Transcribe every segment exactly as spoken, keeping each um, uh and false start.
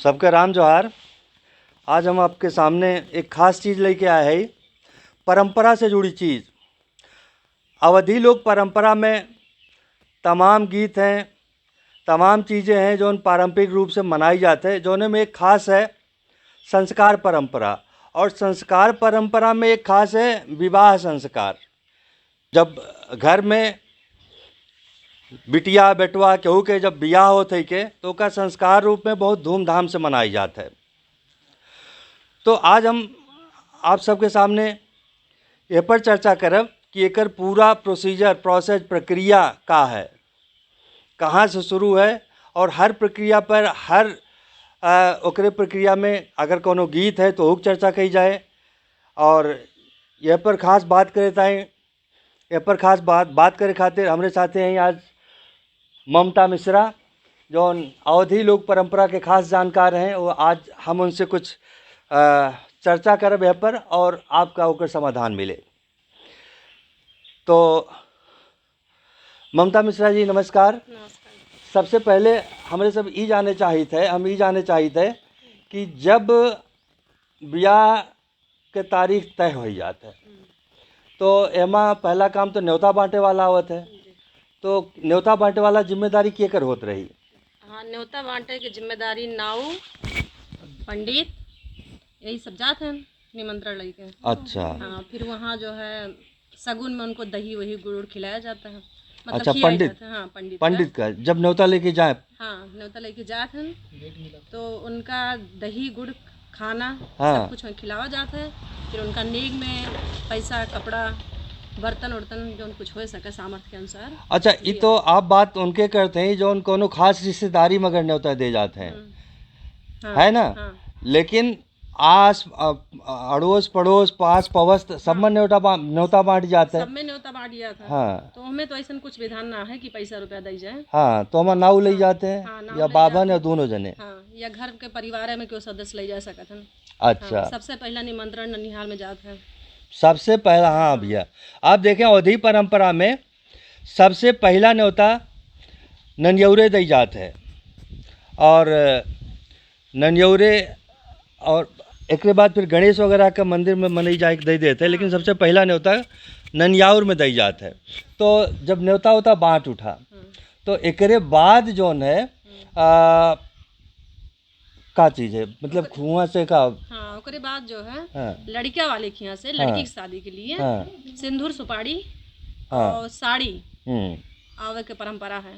सबके राम जोहार। आज हम आपके सामने एक खास चीज लेके आए हैं, परंपरा से जुड़ी चीज। अवधी लोक परंपरा में तमाम गीत हैं, तमाम चीजें हैं जौन पारंपरिक रूप से मनाई जात है, जौने में एक खास है संस्कार परंपरा। और संस्कार परंपरा में एक खास है विवाह संस्कार। जब घर में बिटिया, बेटवा, केहू के जब बियाह होत है के, तो ओका संस्कार रूप में बहुत धूमधाम से मनाई जात है। तो आज हम आप सबके सामने ए पर चर्चा करब कि एकर पूरा procedure, process, प्रक्रिया का है, कहाँ से शुरू है और हर प्रक्रिया पर, हर, अ, ओकरे प्रक्रिया में अगर कोनो गीत है, तो ओहू के चर्चा कई जाए। और ए पर खास बात करे ताई, ए पर खास बात, बात करे खातिर हमरे साथे हैं आज ममता मिश्रा, जौन अवधी लोक परंपरा के खास जानकार हैं। वो आज हम उनसे कुछ, अ, चर्चा करब ए पर और आपका ओकर समाधान मिले। तो ममता मिश्रा जी, नमस्कार। नमस्कार। सबसे पहले हमरे सब ई जाने चाहित है, हम ई जाने चाहित है कि जब बियाह के तारीख तय होइ जात है, हम्म। तो एमा पहला काम तो न्योता बांटे वाला आवत है। जी। तो न्योता बांटे वाला जिम्मेदारी केकर होत रही? हाँ, न्योता बांटे की जिम्मेदारी नाऊ, पंडित, यही सब जात हैं निमंत्रण लेके। अच्छा। हाँ, फिर वहाँ जो है सगुन में उनको दही वही गुड़ उड़ खिलाया जाता है, मतलब अच्छा, खियाया पंडित, जाता है, हाँ, पंडित का। पंडित का जब न्योता लेके जाए। हाँ, न्योता लेके जात हैं, तो उनका दही गुड़ खाना, हाँ। सब कुछ वहीं खिलावा जात है। फिर उनका नेग में पैसा, कपड़ा, बर्तन उर्तन, जौन कुछ हो सके सामर्थ्य के अनुसार अच्छा, ई दिया। तो आप बात उनके करते हैं जौन कोनो खास रिश्तेदारी में अगर न्योता दे जात हैं, हम्म। हाँ, है ना? हाँ। लेकिन आस, अ, अड़ोस पड़ोस, पास पवस्त, सब हाँ। में न्योता बा-, न्योता बांट जात है। सब में न्योता बांट जात है। हाँ। तो हमें तो ऐसन कुछ विधान ना है कि पैसा रुपया दई जाए। हाँ, तो हमार नाऊ लई हाँ। जात हैं, हाँ, नाऊ या लई बाबन जात या हैं। दोनों जने। हाँ, या घर के परिवार में केहू सदस्य लई जा सकत हैं। अच्छा। हाँ, सबसे पहला निमंत्रण ननिहाल में जात है। सबसे पहला, हाँ हाँ। भैया, आप देखें अवधी परंपरा में सबसे पहला न्योता ननियौरे दई जात है। और ननियौरे और एकरे बाद फिर गणेश वगैरह के मंदिर में मनई जाए के दे देते हैं, लेकिन हाँ। सबसे पहला न्योता ननियाउर में दई जात है। तो जब न्योता होता बांट उठा, हम्म। तो एकरे बाद जौन है, हम्म। आ, का चीज है, मतलब ओकरे हुआं से का? हाँ, ओकरे बाद जो है, हाँ। लड़किया वाले के यहाँ से हाँ। लड़की की शादी के लिए हाँ। सिंदूर, सुपारी हाँ। और साड़ी हम्म। आवे के परंपरा है।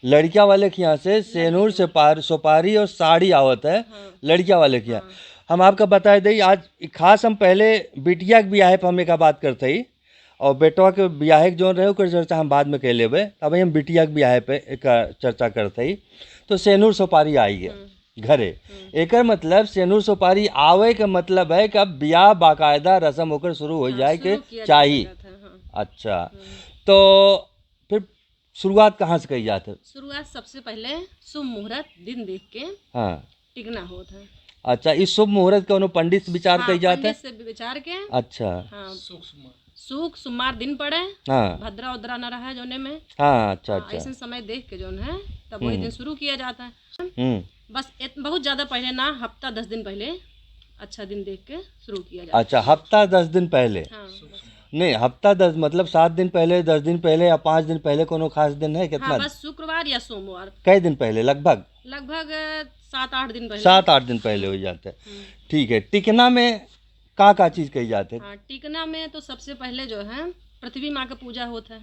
लड़किया वाले के यहाँ से सेनूर, सुपार-, सुपारी और साड़ी आवत है हाँ। लड़किया वाले के यहाँ। हाँ। हम आपका बताए देई, आज खास हम पहले बिटिया के बियाहे पर हम एक बात करते ही, और बेटवा के बियाहे के जौन रहे, ओकर चर्चा हम बाद में कर लेबे। अबहीं हम बिटिया के बियाहे पे एक चर्चा करते ही, तो सेनूर सुपारी आई है हम्म। घरे। हम्म। एकर मतलब सेनूर सुपारी आवे के मतलब है कि अब बियाह बाकायदा रस्म ओकर शुरू हो हाँ, जाए के शुरू किया जा चाही। सकत है, हाँ। अच्छा, हम्म। तो फिर शुरुआत कहाँ से कही जात है? शुरुआत सबसे पहले शुभ मुहूर्त दिन देख के हाँ। टिकना होत है। अच्छा, ई शुभ मुहूर्त कौनो पंडित से विचार हाँ, कही जात है? पंडित से विचार के। अच्छा। हाँ। शुक सोमार। शुक सोमार दिन पड़े। हाँ। भद्रा उद्रा न रहे जौने में। हाँ, अच्छा, हाँ, अच्छा। ऐसन समय देख के जौन है, तब वही हम्म। दिन शुरू किया जाता है। हम्म। बस इत-, बहुत ज्यादा पहले ना, हफ्ता दस दिन पहले अच्छा दिन देख के शुरू किया जाता अच्छा, है। हफ्ता दस दिन पहले? हाँ। नहीं, हफ्ता दस, मतलब सात दिन पहले, दस दिन पहले या पाँच दिन पहले कोनो खास दिन है? कितना हाँ, दिन? बस शुक्रवार या सोमवार। कै दिन पहले लगभग? लगभग, अ, सात आठ दिन पहले। सात आठ दिन पहले हो जाते हैं। हम्म। ठीक है, टिकना में का का चीज कही जाते हैं? हाँ, टिकना में तो सबसे पहले जो है पृथ्वी माँ का पूजा होता है,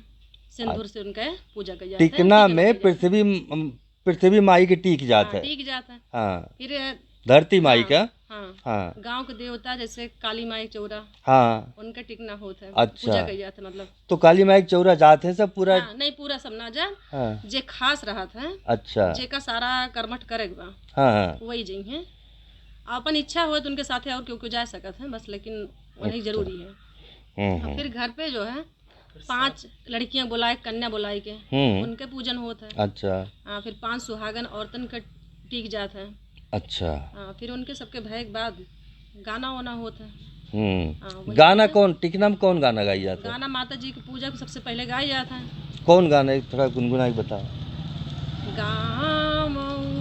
सिंदूर से उनके पूजा कही जाता है, टिकना टिकना में कही जाता है। पृथ्वी म-, पृथ्वी माई के टीक जात हाँ, है। टीक जात है। हाँ। फिर धरती माई हाँ, का? हाँ। हाँ। गाँव के देवता जैसे काली माई चौरा, हाँ। उनके टिकना होत है, अच्छा। पूजा कही जात है, मतलब। तो काली माई के चौरा जात है सब पूरा? हाँ, नहीं, पूरा सब ना जा। हाँ। जे खास रहत है, अच्छा। जेका सारा कर्मठ करे के बा, हाँ, हाँ। वही जइहें। अपन इच्छा होए तो उनके साथे और केहू केहू जा सकत है बस, लेकिन वही अच्छा। जरूरी है। हम्म, और हम्म। फिर घर पे जो है, पांच लड़कियां बुलाए, कन्या बुलाई के, हम्म। उनके पूजन होत है। अच्छा। हाँ, फिर पांच सुहागन औरतन के टीक जात है। अच्छा। हाँ, फिर उनके सबके भय के बाद गाना वाना होत है। हम्म। हाँ, वही गाना होत है। कौन, टिकना में कौन गाना गाई जात है? गाना माता जी की पूजा को सबसे पहले गाई जात है। कौन गाना है? थोड़ा गुनगुना के बताओ। गाँव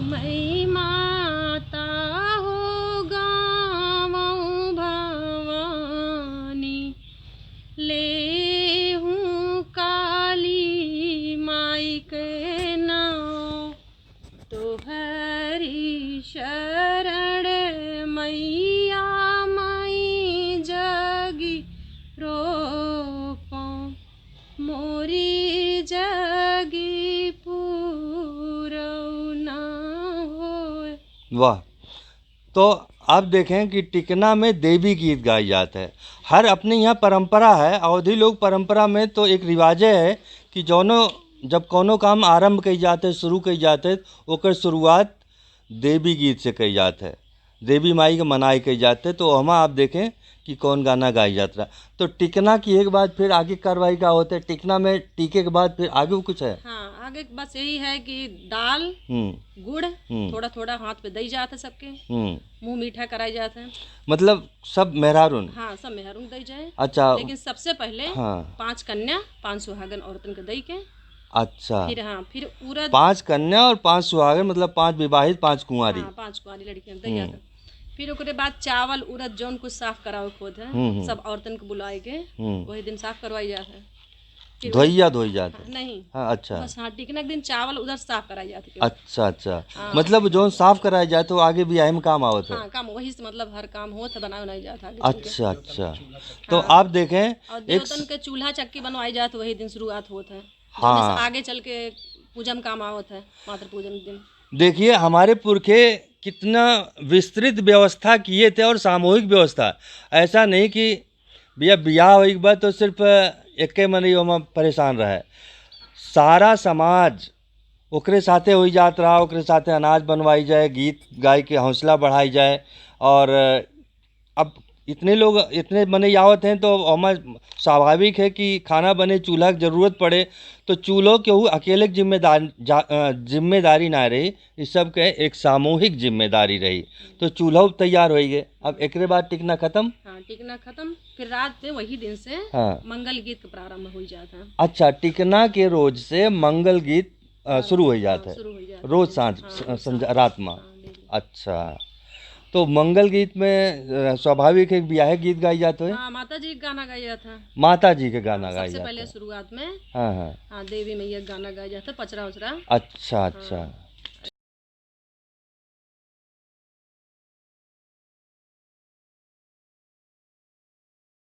मई माता मोरी जगी पूरौ ना होय। वाह। तो आप देखें कि टिकना में देवी गीत गाई जात है। हर अपने यहाँ परंपरा है, अवधी लोग परंपरा में तो एक रिवाजे है कि जौनो, जब कौनो काम आरंभ कई जात है, शुरू कई जात है, ओकर शुरुआत देवी गीत से कई जात है, देवी माई के मनाई कई जात है। तो हमा आप देखें कि कौन गाना गाई जात रहा। तो टिकना किहे के बाद फिर आगे कार्रवाई का होत है? टिकना में टीके के बाद फिर आगे वो कुछ है? हाँ, आगे बस यही है कि दाल, हम्म। गुड़, हम्म। थोड़ा थोड़ा हाथ पे दई जात है सबके, हम्म। मुँह मीठा कराई जात है। मतलब सब मेहरारून? हाँ, सब मेहरारून दई जाए। अच्छा। लेकिन सबसे पहले हाँ। पाँच कन्या, पाँच सुहागन औरतन के दई के। अच्छा। फिर, हाँ, फिर उरद। पाँच कन्या और पाँच सुहागन, मतलब पाँच विवाहित, पाँच कुंवारी। हाँ, पाँच कुंवारी लड़कियां दई हम्म। जात है। फिर ओकरे बाद चावल, उरद, जौन कुछ साफ करावे के होत है, हम्म, हम्म। सब औरतन के बुलाए के हम्म। वही दिन साफ करवाई जात है। फिर धोइया धोई जात है? हाँ, नहीं। हाँ, अच्छा। बस, हाँ, टिकना के दिन चावल उधर साफ कराई जात है। अच्छा, अच्छा। हाँ। मतलब जौन साफ कराई जात है, वो आगे बियाहे में काम आवत है? हाँ, काम वही से, मतलब हर काम होत है, बनाए उनाए जात है आगे चल के। अच्छा, अच्छा। तो हाँ। आप देखें, और एक देवतन के चूल्हा चक्की बनवाई जात, वही दिन शुरुआत होत है। हाँ। जौने से आगे चल के पूजा में काम आवत है, मातृ पूजन के दिन। देखिए, हमारे पुरखे कितना विस्तृत व्यवस्था किए थे और सामूहिक व्यवस्था। ऐसा नहीं कि भैया बियाह होई के बाद तो सिर्फ एक्के मनई ओमा परेशान रहे। सारा समाज ओकरे साथे होई जात रहा, ओकरे साथे अनाज बनवाई जाए, गीत गाई के हौसला बढ़ाई जाए। और अब इतने लोग, इतने मनई आवत हैं, तो ओमा स्वाभाविक है कि खाना बने, चूल्हा के जरूरत पड़े, तो चूल्हो केहू अकेले के जिम्मेदार, जा-, अ, जिम्मेदारी ना रही, ई सब के एक सामूहिक जिम्मेदारी रही। तो चूल्हो तैयार होई गए। अब एकरे बाद टिकना खत्म? हाँ, टिकना खत्म। फिर रात में वही दिन से हाँ। मंगल गीत के प्रारंभ होई जात है। अच्छा, टिकना के रोज से मंगल गीत अ, हाँ, शुरू हो जात हाँ, है। शुरू हो जात रोज है। सांझ, हाँ, स-, रोज संझा, सांझ। रात में। हाँ, बिल्कुल। अच्छा, तो मंगल गीत में, अ, स्वाभाविक है, बियाहे गीत गाई जात है? हाँ, माता जी के गाना गाई जात है। माता जी के गाना हाँ, गाई सबसे जात पहले है। शुरुआत में। हाँ, हाँ। हाँ, देवी मैया के गाना गाई जात है, पचरा उचरा। अच्छा, अच्छा। हाँ।